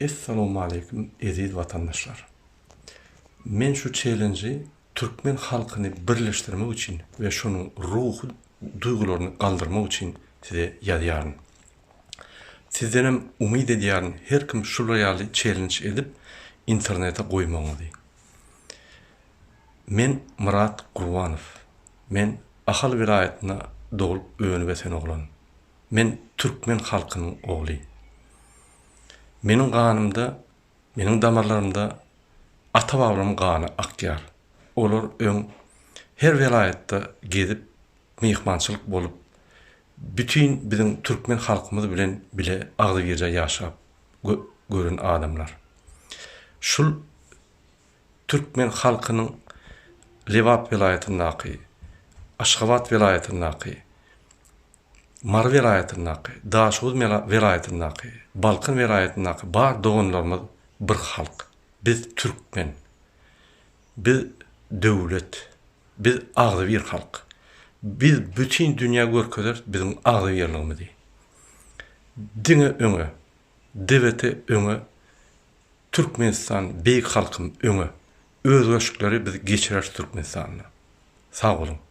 Essalawmaleýkim eziz watandaşlar. Men şu çellenji türkmen halkyny birleşdirmek üçin we şonuň ruhy duýgularyny galdyrmak üçin size ýazýaryn. Sizdenem umyt edýärin her kim şular ýaly çellenç edip internete goýmagyňyzy. Men Myrat Gurbanow. Men Ahal welaýatynda doglup önüp ösen oglan. Men türkmen halkynyň ogly. Meniň ganymda, meniň damarlarymda ata-babamyň gany akýar. Olar öň her welaýatda gezip, myhmançylyk bolup, bütin biziň türkmen halkymyz bilen bile agzybirje ýaşap gören adamlar. Şul türkmen halkynyň Lebap welaýatyndaky, Aşgabat welaýatyndaky, Mary welaýatyndaky, Daşoguz welaýatyndaky, Balkan welaýatyndaky bar doganlarymyz bir halk. Biz türkmen. Biz döwlet. Biz agzybir halk. Biz bütin dünýä görkezeris biziň agzybirligimizi. Diňe öňe. DWT öňe. Türkmenistan beýik halkym öňe. Özgerişikleri biz geçireris Türkmenistanda. Sag boluň.